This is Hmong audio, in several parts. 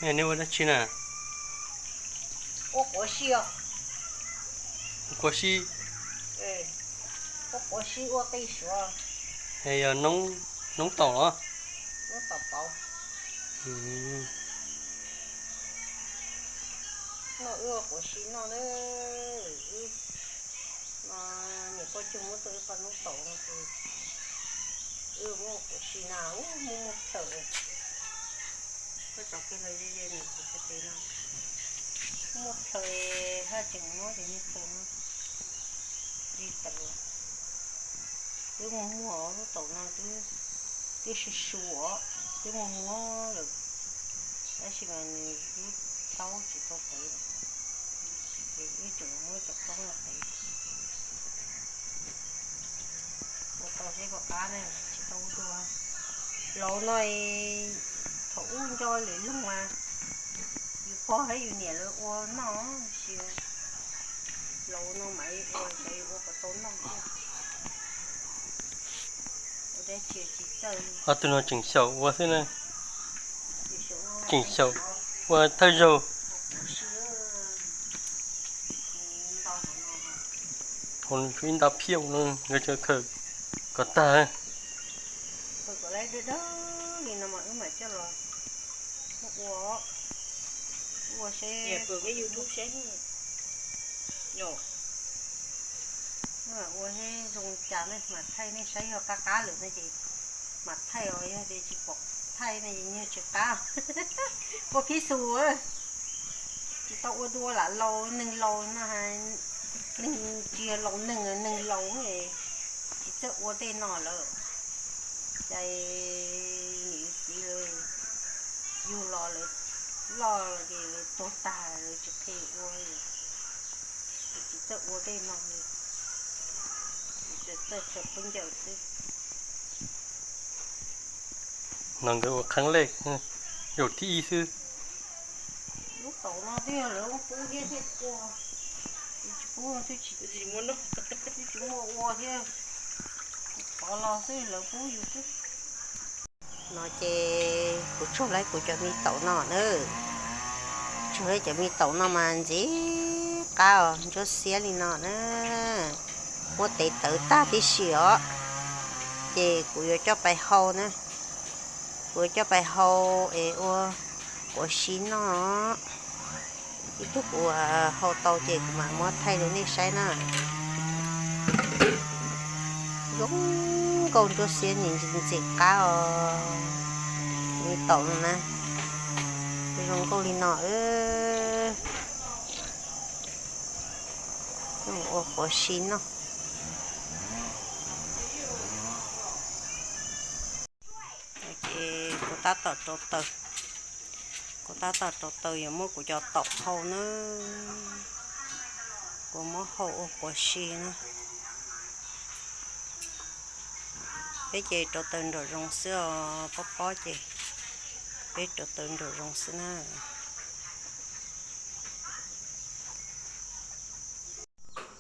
Nej ua dab tsi na? Ua quav si. Quav si. Ua quav si ua qij suav. Es yog noob taum los? Noob taum pauv. No wb ua quav si noj na. Wb, niam poj cuag muab tau ib qho noob taum no ces wb muab ua quav si na, ub, muaj muaj plhaws. Koj tso kiag los ze ze nws kuv txhais tes no. Muaj plhaws, haj tseem muab cov niag plhaws no li tawm. Twb muaj muaj lub taum no twb, twb su su os, twb muaj muaj lawm, tab sis mas nws lub taub tsis tau tev, ces wb tseem muab cov taub no tev. Ua tau seb puas qab ne, tsis tau ua dua. Laus no, thaum ub nco lwm leej mas yus pog thiab yus niam lawv ua noj, tab sis laus no mas ua xyov yuav ua puas tau noj thiab. Ua dab tsi tsis txawj. Ob tug no tseem xyaum ua xwb na. Tseem xyaum ua thawj zaug. Hauv ib nta phiaj no nkawd tseem khawm kom tag. Li no mas wb mam coj los ua, ua seb, ua seb zoo cas ne, mam thaij nej saib, yog qab qab lawm no ces mam thaij os, yog tias tsis pom thaij no ces yeej tsis qab. Ua phib xus, tsis tau ua dua lam laus, neeg laus no, neeg tsis yog laus neeg, neeg laus tsis txawj ua tej no lawm. Cas niam txiv lawv yug los lawv loj ces lawv tuag tag lawv tsis qhia ua li, tsis txawj ua tej no li, txawj txawj khaws khaub ncaws xwb. No nkawd ua qhab lej zaum thib ib xwb. Lub taum no twb yog lawv pub thiab thiaj ua, tsis pub twb tsis muaj ua thiab, qhov los xwb lawv pub yus xwb. No ces kuv tsuag laib kuv cov me taum no na. Tsuag laib cov me taum no mas ntxim qab os, ntsuab xiab li no na. Muab tev tawv tag tib si os, ces kuv yuav coj pais hau na. Kuv yuav coj pais hau es ua quav si noj. Ib tug kuv hau tau ces kuv mam muab thaij rau nej saib na. Zoo nkauj ntsuab xiab ntxim ntxim qab os. Me taum no na, zoo nkauj li no. Ua quav si noj. Ces kuv tab tom rauv taws, kuv tab tom rauv taws yuav muab kuv cov taum hau na, kuv muab hau ua quav si na. Peb ces rauv taws nraum zoov xwb os, pob pob ces peb rauv taws nraum zoov xwb na.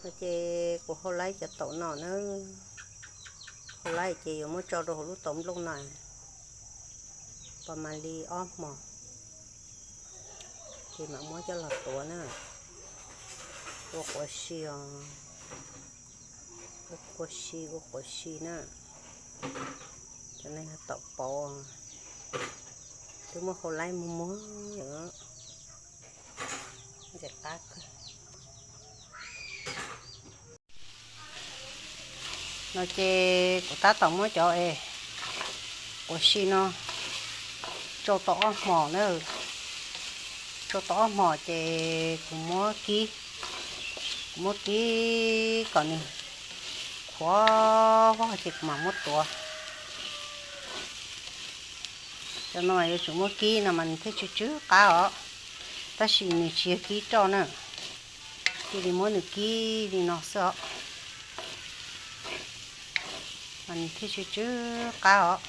Ces kuv hau laib cov taum no na, hau laib ces yuav muab tso rau hauv lub tauv nplooj no, pas mas li ob hmos, ces mam muab coj los tuav na. Ua quav si os, ua quav si, ua quav si na. Cov no yog taum pauv, twb muab hau laib muag muag lawm. Ntxim qab kawg. No ces kuv tab tom muab cov es quav si no tsau tau ob hmos na, tsau tau ob hmos ces kuv muab kib, kuv muab kib kom nws qhuav vog ces kuv mam muab tuav. Cov no yuav tsum muab kib no mas nws thiaj tsw tsw qab os, tab sis nws tsis yog kib roj na, cia li muab nws kib li no xwb os, mas nws thiaj tsw tsw qab os.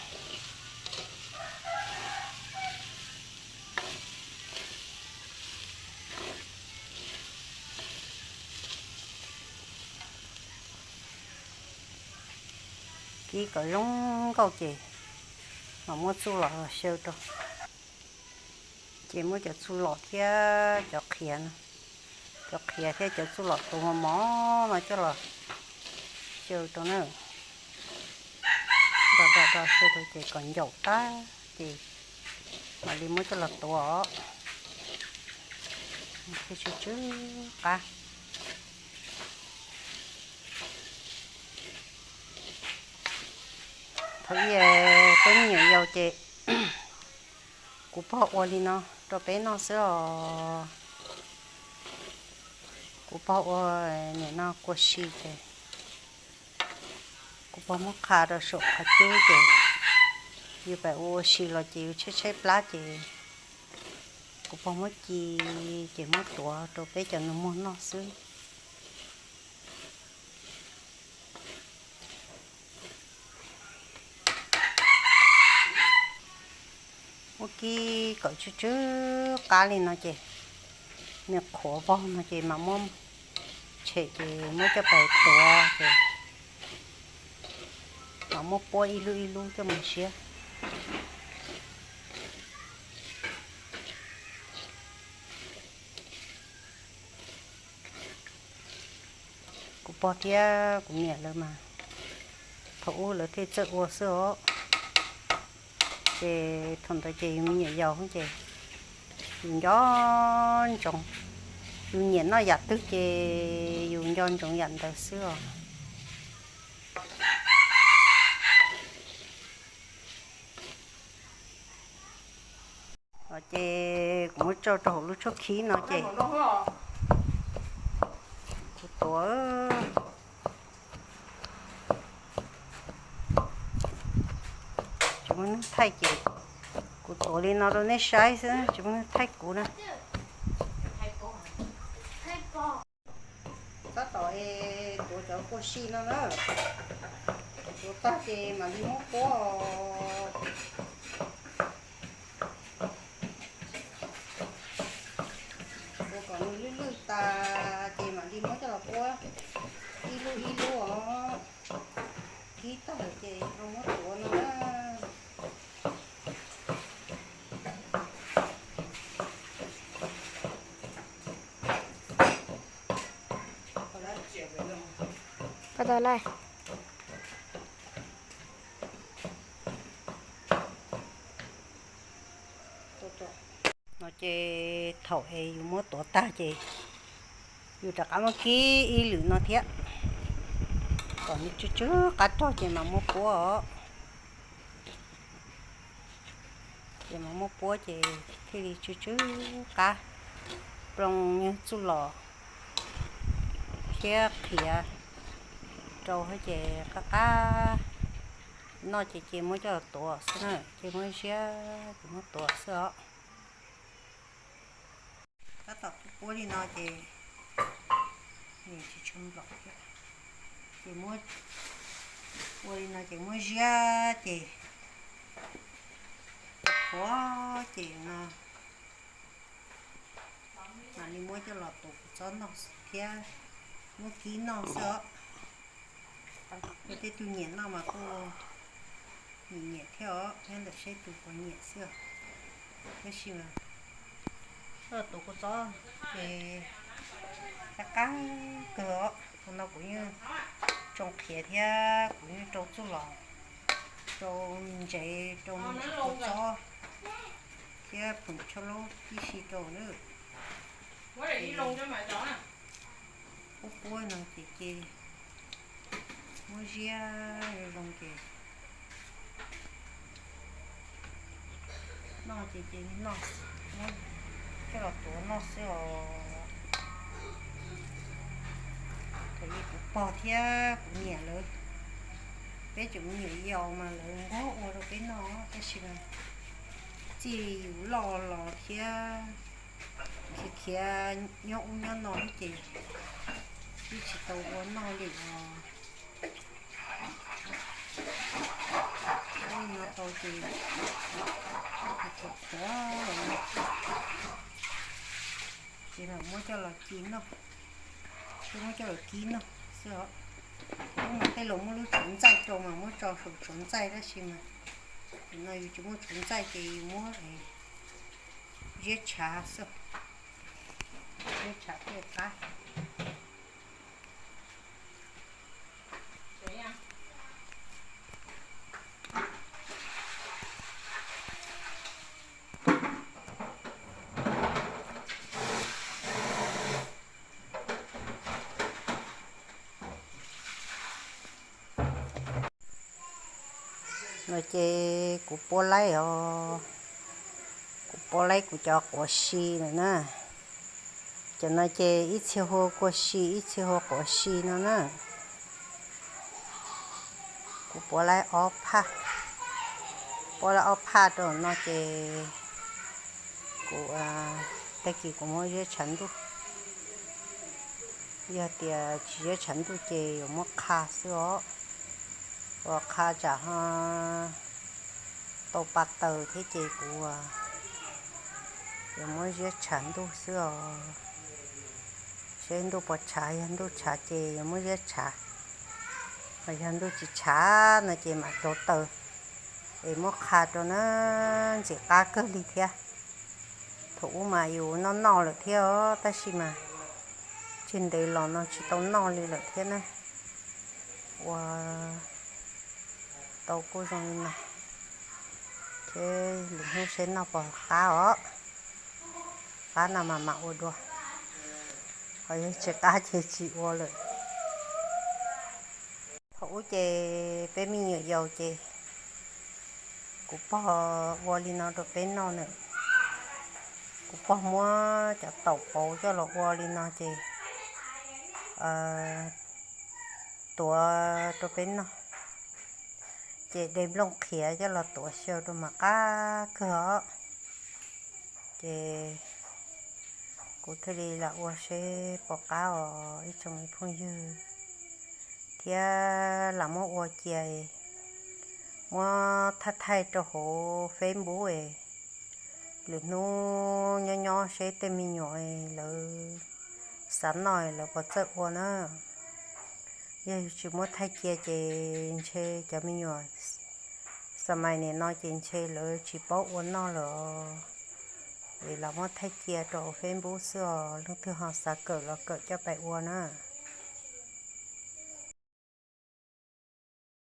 Kib kom zoo nkauj ces mam muab txuj los xyaw rau. Ces muab cov txuj lom thiab cov qhiav, cov qhiav thiab cov txuj lom tuav mos mos no coj los xyaw rau na. Do do do xyaw rau ces kom ncaum tag ces mam li muab coj los tuav os. Thiab tsw tsw qab. Thaum ub peb me nyuam yaus ces kuv pog ua li no rau peb noj xwb os. Kuv pog ua nim no kua si ces kuv pog muab qha rau saum qhov cub ces yus pab ua ua si los ces yus tshaib tshaib plab ces kuv pog muab ci ces muab tuav rau peb cov nus muag noj xwb. Muab kib kom tsw tsw qab li no ces nws qhuav vog no ces mam muab tshem ces muab coj pais tuav ces mam muab puab ib lub ib lub coj mus siab. Kuv pog thiab kuv niam lawv mas thaum ub lawv thiaj txawj ua xwb os. Ces thaum ntawd ces yus me nyuam yaus ces yus nco ntsoov, yus nyiam noj yam twg ces yus nco ntsoov yam ntawd xwb os. Ces kuv muab tso rau hauv lub tshuab khib no ces kuv tuav, tsis muaj neeg thaij ces kuv tuav li no rau nej saib xwb, tsis muaj neeg thaij kuv na. Tab tom tuav cov kua si no na, tuav tag ces mam li muab puab, tuav kom nws lwj lwj tas ces mam li muab coj los puab ib lub ib lub os. Kib tag lawm ces ho muab tuav no na. No ces thaum es yus muab tuav tag ces yus rov qab muab kib ib lwm no thiab, kom nws tsw tsw qab rog ces mam muab puab os. Ces mam muab puab ces thiaj li tsw tsw qab, ploos nyuag txuj lom thiab qhiav rau ces qab qab noj ces ces muab coj los tuav xwb na, ces muab ziab ces muab tuav xwb os. Tab tom puab li no ces tsis tshua nplaum thiab, ces muab ua li no ces muab ziab ces qhuav ces no mam li muab coj los tuav kua txob noj thiab muab kib noj xwb os. Yog tej tug nyiam noj mas kuj nyiam nyiam thiab os, nyob ntawm seb tus puas nyiam xwb os. Tab sis mas tuav kua txob ces qab qab kawg os. Thaum no kuv yeej tsoo qhiav thiab kuv yeej rau txuj lom, rau ntsev, rau kua txob thiab phoom tshaub laub tib si rau na. Puab puab no ces ces muab ziab zoo ces noj ces ces noj, muab coj los tuav noj xwb os. Thaum ub kuv pog thiab kuv niam lawv, peb tseem me nyuam yaus mas lawv nquag ua rau peb noj, tab sis mas txij yus loj los thiab khiav khiav nyob ub nyob no ces twb tsis tau ua noj li os. Ua no tau ces qhuav qhuav, ces mam muab coj los ci noj, muab coj los kib noj xwb os. Ub mas tej laus muab lub tshuav ntxaij rau mas muab tso saum tshuav ntxaij tab sis mas no yus tsis muaj tshuav ntxaij ces yus muab Ziab tshav xwb, ziab tshav thiaj qab. No ces kuv pua laib os, kuv pua laib kuv cov quav si lawm na. Cov no ces ib txhia hu ua quav si, ib txhia hu ua quav si no na. Kuv pua laib ob phaj, pua laib ob phaj rau no ces kuv, tag kis kuv muab ziab tshav ntuj. Yog tias tsis ziab tshav ntuj ces yuav muab qha xwb os. Ua qha tsam ho tau pa taws thiab ces kuv yuav muab ziab tshav ntuj xwb os. Seb ntuj puas tshav, yog ntuj tshav ces yuav muab ziab tshav, ho yog ntuj tsis tshav no ces mam rauv taws es muab qha rau na, ntxim qab kawg li thiab. Thaum ub mas yus noj noj lawm thiab os, tab sis mas tsis ntev los no tsis tau noj li lawm thiab na. Ua tau kuj zoo li no, ces lwm hnub seb noj puas qab os. Qab no mas mam ua dua, ho yog tsis qab ces tsis ua lawm. Thaum ub ces peb me nyuam yaus ces kuv pog ua li no rau peb noj na. Kuv pog muab cov taum pauv coj los ua li no ces tuav rau peb noj, ces de nplooj qhiav coj los tuav xyaw rau mas qab kawg os. Ces kuv thiaj li lam ua seb puas qab os ib tsoom phooj ywg, thiab lam muab ua cia, muab thaij thaij rau hauv Facebook es lwm hnub nyob nyob seb tej me nyuam lawv xav noj lawv puas txawj ua na. Yog yus tsis muab thaij cia ces ntshe cov me nyuam xas mais nim no ces ntshe lawv tsis paub ua noj lawm. Es los muab thaij cia rau Facebook xwb os, leej twg ho xav kawm los kawm coj pais ua na.